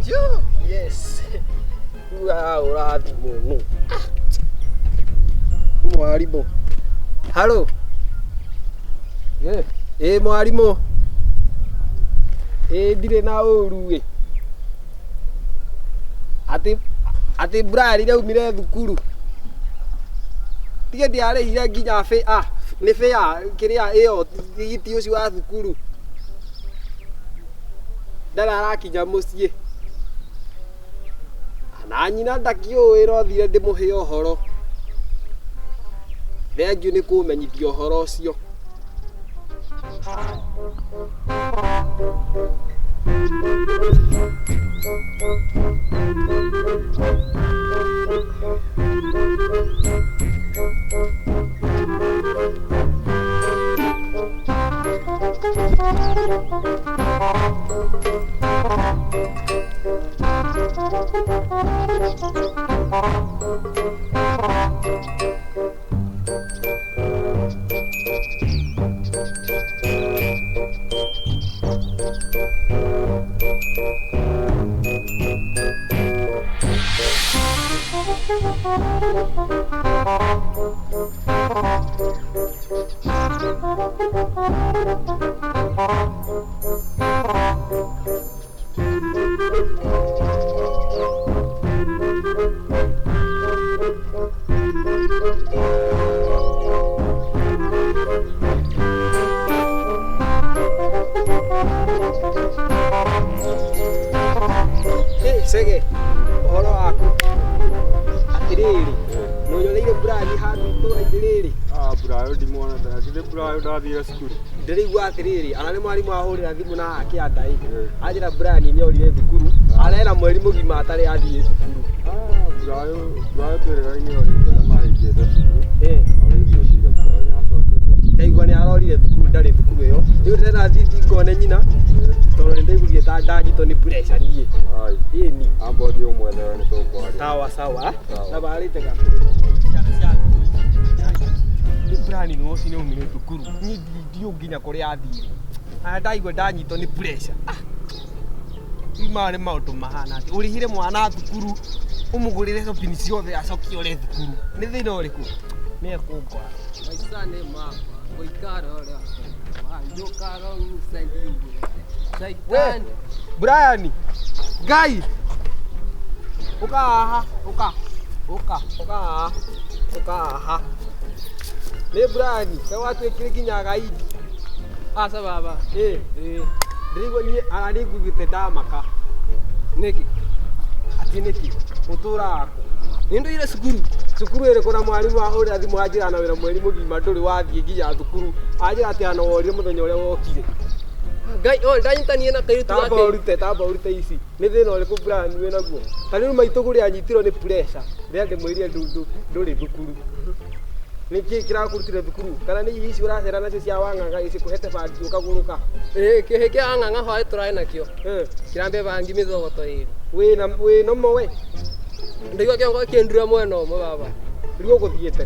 Jo, yes. Ũrathimwo nũ? Mwarimũ. Halo. Ĩ mwarimũ. Ĩ ndirĩ na ũru ĩ. Atĩ atĩ Brian nĩaumire thukuru. Tige ndiarĩhire nginya fare, nĩ fare kĩrĩa ĩyo tigiti ũcio wa thukuru. Ndarĩ arakinya mũciĩ. Na nyina ndakĩũĩ ĩrothire ndĩmũhe ũhoro. Thengiũ nĩ kũmenyithia ũhoro ũcio. Hey, Chege, ũhoro waku? Atĩrĩrĩ, nĩũnyoneire Brian handũ itũra-inĩ rĩrĩ? Ah, Burayo ndimuonete. Githĩ Burayo ndathire cukuru. Ndĩraigua atĩrĩrĩ, ana nĩ mwarimũ ahũrĩra thimũ na akĩanda ĩ. Anjĩra Brian nĩ orire thukuru, arera mweri mũgima atarĩ athiĩ thukuru. Ah, Burayo, Burayo twĩrĩgaine orĩte na mahingĩte cukuru. Eh. Orĩ ngwĩciria Burayo nĩ acokete. Ndaigua nĩ arorire thukuru ndarĩ thukuru ĩyo. Rĩu ndĩrenda thiĩ ngone nyina, tondũ nĩ ndaiguire ta ndanyitwo nĩ pressure niĩ. Ai, Ĩni. amba ũthiĩ ũmwethere nĩ tũkwaria. Sawa sawa. Sawa. Thabarĩ njega. Brian nĩ ũcio nĩ aumire thukuru. Niĩ ndiũ nginya kũrĩa athire. Aya ndaigua ndanyitwo nĩ pressure. Ah. Rĩu maya nĩ maũndũ mahana atĩ ũrĩhire mwana thukuru ũmũgũrĩre shopping ciothe acoke ore thukuru. Nĩ thĩna ũrĩkũ? Nĩ ekũngora. Maica nĩ makwa gũikara ũrĩa wanjũkara ũguca We, Shaitani Brian, Ngai, ũka haha, ũka, ũka, ũka haha, ũka haha. Nĩ Brian, we watuĩkire nginya gaidi. Aca baba. Ĩ, ndĩraigua niĩ ara nĩ nguĩte ndamaka. Nĩkĩ? Atĩ nĩkĩ? Ũtũraga kũ? Nĩ ndũire cukuru. Cukuru ĩrĩkũ na mwarimũ ahũrĩra thimũ anjĩra na wĩra mweri mũgima ndũrĩ wathiĩ nginya thukuru. Anjĩra atĩ ana worire mũthenya ũrĩa wokire. Ngai, o ndanyitanie na kairĩtu Tamba gake. ũrute, tamba ũrute ici. Nĩ thĩna ũrĩkũ Brian wĩ naguo? Ta rĩu maitũ kũrĩa anyitirwo nĩ pressure. Rĩrĩa ndĩmwĩrire ndũrĩ thukuru. Nĩ kĩĩ kĩrakũrutire thukuru? Kana nĩ irio ici ũracera nacio cia wang'ang'a cikũhete bangi ũkagũrũka? Ĩ, kĩhĩ kĩa wang'ang'a hwaĩ tũrarĩ nakĩo. Eh, Kĩrambe bangi mĩthogoto ĩrĩ. Wĩna wĩna mo we. Ndaigua kĩongo kĩndura mwena ũmwe baba. Rĩu ũgũthiĩte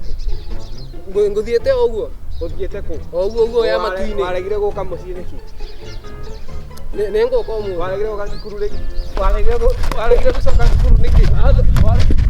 kũ? Ngũthiĩte o ũguo. Ũthiĩte kũ? O ũguo ũguo ya matu-inĩ. Waregire gũka mũciĩ nĩkĩ? Nĩ ngũka ũmũthĩ. Waregire gũka thukuru rĩ? Waregire gũcoka thukuru nĩkĩ?